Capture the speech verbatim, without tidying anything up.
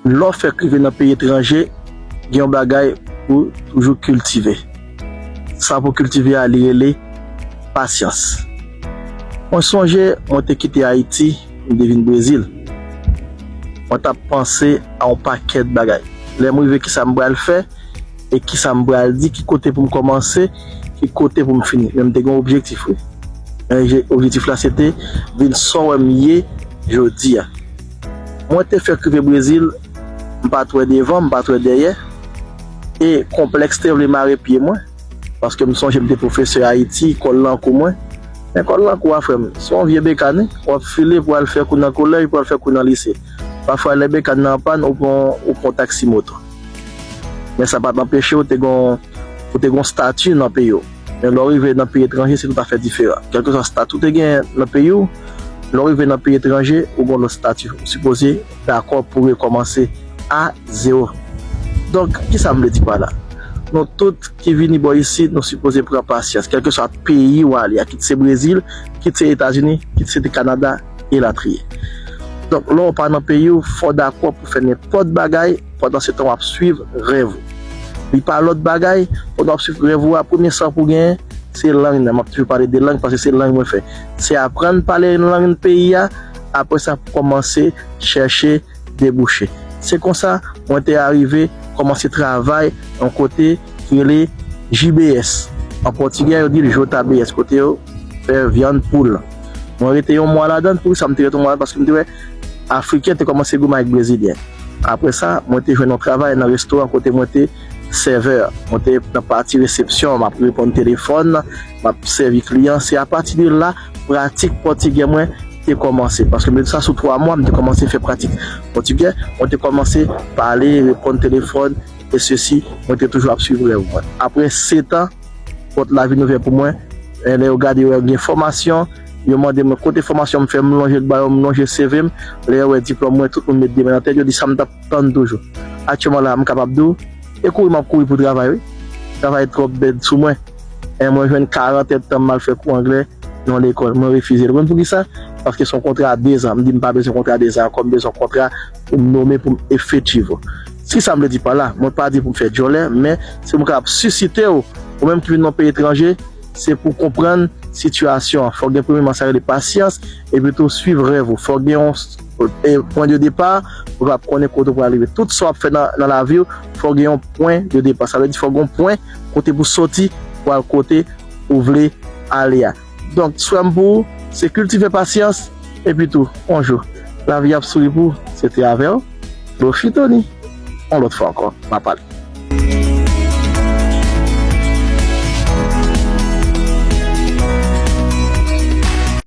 Lè w fèk rive nan peyi etranje, gen yon bagay pou toujou kiltive. Sa pou kiltive a, li rele pasyans. Mwen sonje, mwen te kite Ayiti, m te vin Brezil. Mwen t ap panse a yon pakèt bagay. Lè m rive, kisa m pral fè? E kisa m pral di, ki kote pou m kòmanse, ki kote pou m fini. Men m te gen yon objektif, wi. Men je- objektif la, se te vin sa w wè m ye jodi a. Mwen te fèk rive Brezil, m pa t wè devan, m pa t wè dèyè. E konplèks te vle mare pye mwen, paske m sonje m te pwofesè Ayiti, kòl lan kou mwen. Men kòl lan kou a, frè m, se yon vye bekàn, wi. W ap file pou al fè kou nan kolèj, pou al fè kou nan lise. Pafwa, lè bekàn nan an pàn, ou pran, ou pran taksi moto. Men sa pa t anpeche w te gon, ou te gon stati nan peyi w. Men lè w rive nan peyi etranje, se toutafè diferan. Kèlkeswa stati w te gen nan peyi w, lè w rive nan peyi etranje, ou gon lòt stati. Ou sipoze dakò pou rekòmanse a zewo. Donk, kisa m vle di pa la? Nou tout ki vini bò isit, nou sipoze pran pasyans. Kèlkeswa peyi w ale a, kit se Brezil, kit se Etazini, kit se te Kanada, elatriye. Donk, lè w pa nan peyi w, fò w dakò pou fè nenpòt bagay, pandan se tan w ap swiv rèv ou. Li pa lòt bagay, pandan w ap swiv rèv ou a, premye sa pou genyen, se lang nan. M ap toujou pale de lang paske se lang mwen fè. Se aprann pale lang peyi a, apre sa pou kòmanse chèche debouche. Se konsa, mwen te arive kòmanse travay yon kote ki rele J B S. An pòtigè, yo di l J B S, kote yo fè vyann poul. Mwen rete yon mwa ladan l. Poukisa m te rete yon mwa ladan l? Paske m te wè Afriken te kòmanse goumen ak Brezilyen. Apre sa, mwen te jwenn yon travay nan restoran kote mwen te sèvè. Mwen te nan pati resepsyon, m ap reponn telefòn, m ap sèvi kliyan. Se apati de la, pratik pòtigè mwen te kòmanse. Paske m te sa sou twa mwa, m te kòmanse fè pratik pòtigè. Mwen te kòmanse pale, reponn telefòn, e sesi, mwen te toujou ap swiv rèv mwen. Apre sèt an, pòt la vin ouvè pou mwen. E lè yo gade, yo wè gen fòmasyon, yo mande mwen kote fòmasyon m fè, m lonje l ba yo, m lonje C V m. Lè yo wè diplòm mwen, tout moun met de men nan tèt, yo di sa m t ap tann toujou. Aktyèlman la, m kapab di w, e kouri m ap kouri pou travay, wi. Travay twòp bèd sou mwen. E mwen jwenn karant èdtan m al fè kou anglè nan lekòl. Mwen refize l. Ou konn poukisa? Paske se yon kontra de zan. M di m pa bezwen kontra de zan ankò, m bezwen yon kontra pou m nonmen, pou m efektive. Kisa m vle di pa la? Mwen pa di pou m fè djòlè, men se pou m kapab sisite w, ou menm ki vin nan peyi etranje, se pou w konprann sitiyasyon an. Fò w gen premyèman sa rele pasyans, epi tou swiv rèv ou. Fò w gen yon, e, pwen de depa, pou w kapab konnen kote w pral rive. Tout sa w ap fè nan, nan lavi w, fò w gen yon pwen de depa. Sa vle di fò w gen yon pwen kote pou soti, pou al kote ou vle ale a. Donk, swè m pou ou, se kiltive pasyans, epi tou, yon jou, lavi ap souri pou ou. Se te avè w, Lofitoni. Yon lòt fwa ankò, m ap pale.